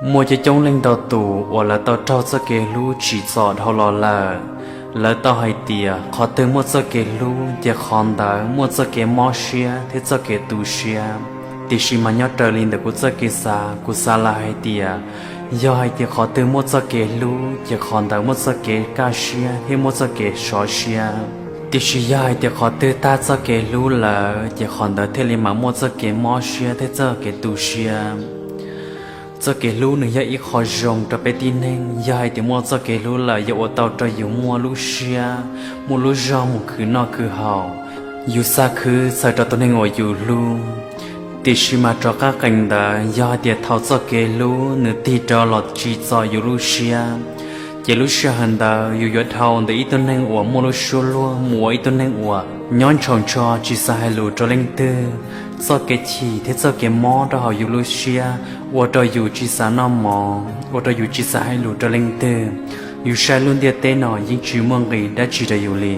Muaj coob coob leej ntau tus uas lawv tau raug txoj kev hlub tsim txom dhau los lawm. Lawv tau hais tias qhov twg muaj txoj kev hlub ces qhov ntawd muaj txoj kev mob siab thiab txoj kev tu siab. Tiam sis mas nyob raws li ntawm kuv txoj kev xav, kuv xav lawm hais tias yog hais tias qhov twg muaj txoj kev hlub ces qhov ntawd muaj txoj kev kaj siab thiab muaj txoj kev sov siab. Tiam sis yog hais tias qhov twg tag txoj kev hlub lawm ces qhov ntawd thiaj li mam muaj txoj kev mob siab thiab txoj kev tu siab. Txoj kev hlub nws yog ib qho zoo rau peb tib neeg. Yog hais tias muaj txoj kev hlub lawm yuav ua tau rau yus muaj lub siab, muaj lub zog mus khwv noj khwv haus, yus xav khwv txhawm rau tus neeg uas yus hlub. Tiam sis mas rov qab qees ntawd, yog hais tias thaum txoj kev hlub nws tig rov los tsim txom yus lub siab, ces lub sij hawm ntawd yus yuav dhau ntawm ib tug neeg uas muaj lub suab luag mus ua ib tug neeg uas nyob ntshaus ntsho tsis xav hais lus rau leej twg. Txoj kev chim thiab txoj kev mob rau hauv yus lub siab ua rau yus tsis xav noj mov, ua rau yus tsis xav hais lus rau leej twg. Yus saib lub ntiaj teb no yeej tsis muaj nqis dab tsi rau yus li.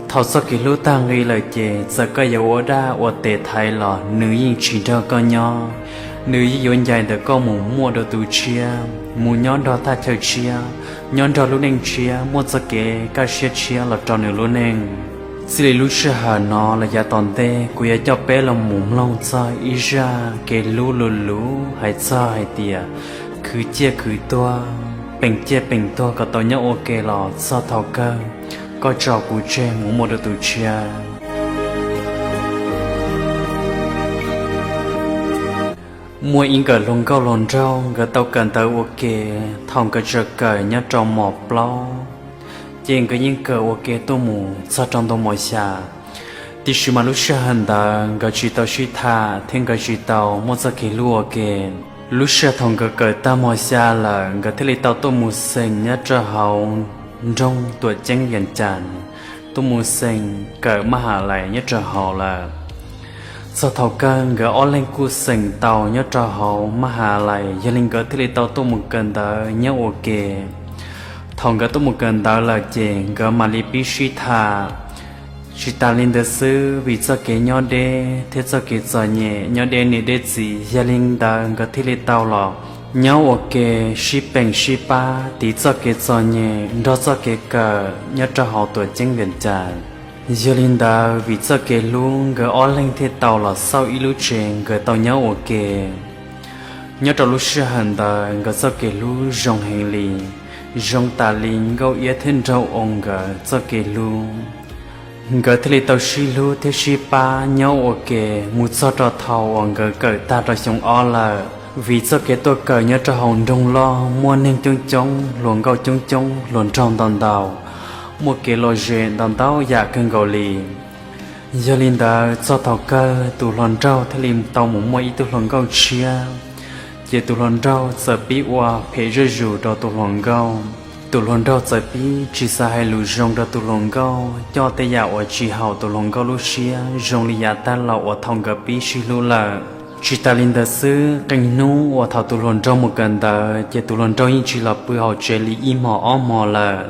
Thaum txoj kev hlub tag nqi lawm ces txawm koj yuav ua dab ua tes thaiv los nws yeej tsis nrog koj nyob. Nws yeej yuav ncaim ntawm koj mus muaj dua tus tshiab, mus nyob nrog thaj chaw tshiab, nyob nrog lub neej tshiab, muaj txoj kev kaj siab tshiab los rau nws lub neej. Txij li lub sij hawm no los yav tom ntej kuv yuav coj peb los mus mloog txog ib zaj kev hlub luv luv hais txog hais tias khwv ciaj khwv tuag, peem ciaj peem tuag kom tau nyob ua ke los txog thaum kawg koj tso kuv tseg mus muaj dua tus tshiab. Muaj ib nkawm hluas nkauj hluas nraug nkawd tau kawm ntawv ua ke. Thaum nkawd tseem kawm nyob rau mos plaub, ces nkawd yeej kawm ua ke tuaj mus txog rau ntu mos xya. Tiam sis mas lub sij hawm ntawd nkawd tsis tau sib tham thiab nkawd tsis tau muaj txoj kev hlub ua ke. Lub sij hawm thaum nkawd kawm tag mos xya lawm, nkawd thiaj li tau tuaj mus xeem nyob rau hauv nroog Tuam Ceeb Vias Cas, tuaj mus xeem kawm maj has lais nyob rau hauv lawm. Txog thaum kawg nkawd ob leeg kuj xeem tau nyob rau hauv maj has lais, yog li nkawd thiaj li tau tuaj mus kawm ntawv nyob ua ke. Thaum nkawd tuaj mus kawm ntawv lawm ces nkawd mam li pib sib tham. Tsis tas li ntawd xwb, vim txoj kev nyob deb thiab txoj kev txom nyem nyob deb niam deb txiv, yog li ntawd nkawd thiaj li tau los nyob ua ke, sib peem sib pab, tiv txoj kev txom nyem nrog txoj kev kawm nyob rau hauv Tuam Ceeb Vias Cas. Yog li ntawd, vim txoj kev hlub nkawd ob leeg thiaj tau los xauj ib lub tsev nkawd tau nyob ua ke. Nyob rau lub sij hawm ntawd nkawd txoj kev hlub zoo heev li, zoo tas li Nkauj Iab thiab Nraug Oos nkawd txoj kev hlub. Nkawd thiaj li tau sib hlub thiab sib pab nyob ua ke mus txog rau thaum uas nkawd kawm tag rau xyoo ob lawm. Vim txoj kev tuaj kawm nyob rau hauv nroog loj muaj neeg coob coob, hluas nkauj coob coob, hluas nraug ntau ntau, muaj kev lom zem ntau ntau yam kawg nkaus li. Yog li ntawd, txog thaum kawg tus hluas nraug thiaj li tau mus muaj ib tug hluas nkauj tshiab. Ces tus hluas nraug txawm pib ua phem zuj zus rau tus hluas nkauj. Tus hluas nraug txawm pib tsis xav hais lus zoo rau tus hluas nkauj, coj tej yam uas tsis haum tus hluas nkauj lub siab zoo li yav tag los uas thaum nkawd pib sib hlub lawm. Tsis tas li ntawd xwb, qee hnub uas thaum tus hluas nraug mus kawm ntawv ces tus hluas nraug yeej tsis los pw hauv tsev li ib hmos ob hmos lawm.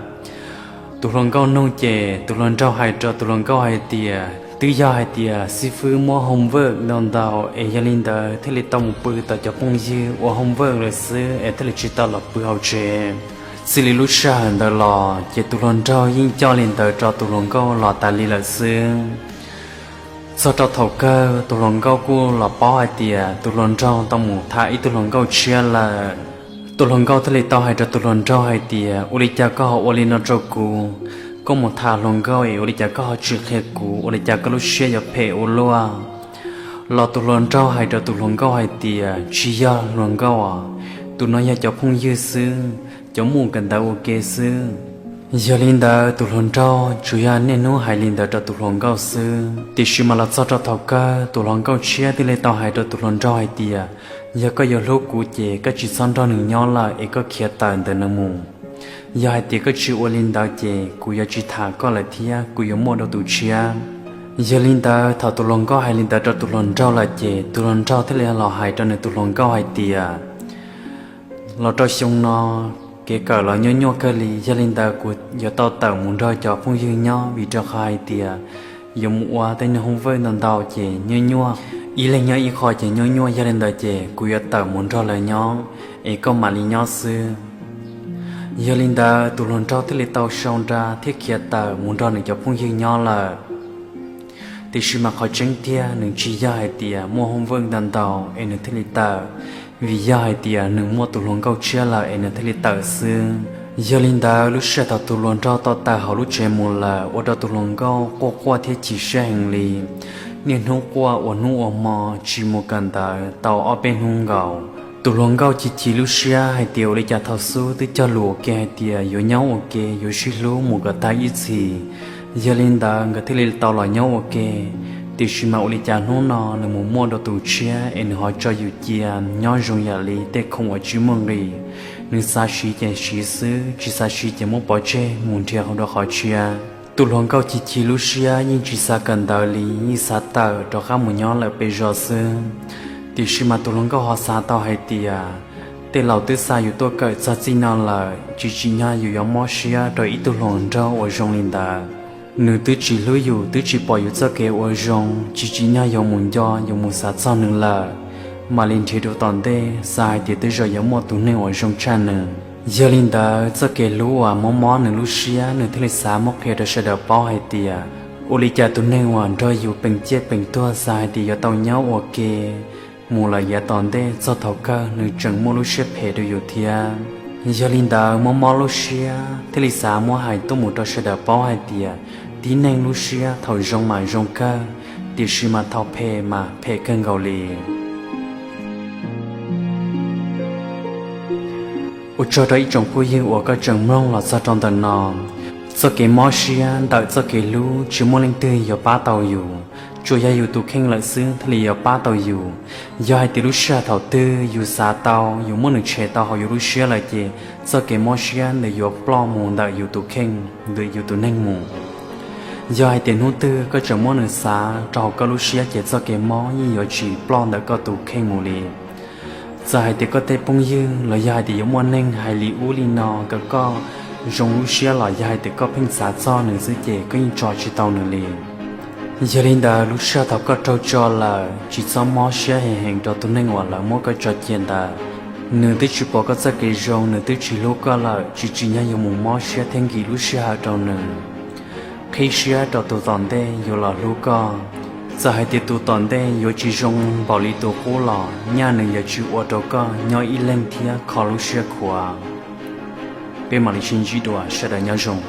Tus hluas nkauj nug ces tus hluas nraug hais rau tus hluas nkauj hais tias twb yog hais tias xib fwb muab homework ntau ntau es yog li ntawd thiaj li tau mus pw tom cov phooj ywg ua homework lawm xwb es thiaj li tsis tau los pw hauv tsev. Txij li lub sij hawm ntawd los ces tus hluas nraug yeej coj li ntawd rau tus hluas nkauj los tas li lawm xwb. Txog rau thaum kawg tus hluas nkauj kuj los paub hais tias tus hluas nraug tau mus tham ib tug hluas nkauj tshiab lawm. Tus hluas nkauj thiaj li tau hais rau tus hluas nraug hais tias ua li cas koj ho ua li no rau kuv? Koj mus tham hluas nkauj es ua li cas koj ho tsis qhia kuv? Ua li cas koj lub siab yuav phem ua luaj? Los tus hluas nraug hais rau tus hluas nkauj hais tias tsis yog hluas nkauj os, tus no yog cov phooj ywg xwb, cov mus kawm ntawv ua ke xwb. Yog li ntawd tus hluas nraug tsuas yog niaj hnub hais li ntawd rau tus hluas nkauj xwb. Tiam sis mas los txog rau thaum kawg tus hluas nkauj tshiab thiaj li tau hais rau tus hluas nraug hais tias yog koj yuav hlub kuv ces koj tsis txhob nrog nws nyob lawm es koj khiav tawm ntawm nws mus. Yog hais tias koj tsis ua li ntawd ces kuv yuav tsis tham koj lawm thiab kuv yuav muaj dua tus tshiab. Yog li ntawd thaum tus hluas nkauj hais li ntawd rau tus hluas nraug lawm ces tus hluas nraug thiaj li los hais rau nws tus hluas nkauj hais tias los rau xyoo no kev kawm los nyuaj nyuaj kawg li, yog li ntawd kuv yuav tau tawm mus nrog cov phooj ywg nyob vim rau qhov hais tias yuav mus ua tej homework ntau ntau ces nyuaj nyuaj. Ib leeg nyob ib qho ces nyuaj nyuaj, yog li ntawd ces kuv yuav tawm mus nrog lawv nyob, es koj mam li nyob xwb. Yog li ntawd tus hluas nraug thiaj li tau sau nra thiab khiav tawm mus nrog nws cov phooj ywg nyob lawm. Tiam sis mas qhov tseeb tiag nws tsis yog hais tias muaj hoob vwj ntau ntau es nws thiaj li tawm, vim yog hais tias nws muaj tus hluas nkauj tshiab lawm es nws thiaj li tawm xwb. Yog li ntawd lub sij hawm thaum tus hluas nraug tau tawm hauv lub tsev mus lawm ua rau tus hluas nkauj quaj quaj thiab chim siab heev li. Niaj hnub quaj ua hnub ua hmo tsis mus kawm ntawv tau ob peb hnub nkaus. Tus hluas nkauj chim chim lub siab hais tias ua li cas thaum xub twb cog lus ua ke hais tias yuav nyob ua ke yuav sib hlub mus kom tag ib txhis. Yog li ntawd nkawd thiaj li tau los nyob ua ke. Tiam sis mas ua li cas hnub no nws mus muaj dua tus tshiab es nws ho tso yus cia nyob zoo yam li tej khoom uas tsis muaj nqis. Nws xav siv ces siv xwb, tsis xav siv ces muab pov tseg mus nrhiav hauv dua qhov tshiab. Tus hluas nkauj chim chim lub siab yeej tsis xav kawm ntawv li, yeej xav tawm rov qab mus nyob lawm pem zos xwb. Tiam sis mas tus hluas nkauj ho xav tau hais tias tej laus twb xa yus tuaj kawm txog txij no lawm, tsis tsim nyog yus yuav mob siab rau ib tug hluas nraug uas zoo li ntawd. Nws twb tsis hlub yus, twb tsis pom yus txoj kev ua zoo, tsis tsim nyog yuav mus nco yuav mus xav txog nws lawm. Mam li nrhiav dua tom ntej, xav hais tias tej zaum yuav muaj tus neeg uas zoo tshaj nws. Yog li ntawd txoj kev hlub uas mob mob nws lub siab, nws thiaj li xav muab qhia rau sawv daws paub hais tias ua li cas tus neeg uas nrog yus peem ciaj peem tuag xav hais tias yuav tau nyob ua ke mus lawm yav tom ntej, txog thaum kawg nws tseem muaj lub siab phem rau yus thiab. Yog li ntawd mob mob lub siab thiaj li xav muab hais tuaj mus rau sawv daws paub hais tias tib neeg lub siab thaum zoo mas zoo kawg, tiam sis mas thaum phem mas phem kawg nkaus li. Ua tsaug rau ib tsoom phooj ywg uas koj tseem mloog los txog rau ntawm no. Txoj kev mob siab ntawm txoj kev hlub tsis muaj leej twg yuav pab tau yus, tsuas yog yus tus kheej lawm xwb thiaj li yuav pab tau yus. Yog hais tias lub sij hawm thaum twg yus xav tau, yus muab nws tshem tau hauv yus lub siab lawm ces txoj kev mob siab ntawd yuav ploj mus ntawm yus tus kheej, ntawm yus tus neeg mus. Yog hais tias hnub twg koj tseem muab nws xav rau hauv koj lub siab ces txoj kev mob yeej yuav tsis ploj ntawm koj tus kheej mus li. Txawm hais tias koj tej phooj ywg los yog hais tias yuav muaj neeg hais li ub li no kom koj zoo lub siab los yog hais tias koj pheej xav txog nws xwb ces koj yeej tso tsis tau nws li. Yog li ntawd lub sij hawm thaum koj raug tso lawm tsis txhob mob siab heev heev rau tus neeg uas lawv muab koj tso cia ntawd. Nws twb tsis pom koj txoj kev zoo, nws twb tsis hlub koj lawm, tsis tsim nyog yuav mus mob siab thiab nkim lub sij hawm rau nws. Qhib siab rau tus tom ntej yuav los hlub koj. Txawm hais tias tus tom ntej yuav tsis zoo npaum li tus qub los nyaj nws yuav tsis ua rau koj nyob ib leeg thiab kho lub siab khuav. Peb mam li sib ntsib dua, sawv daws nyob zoo.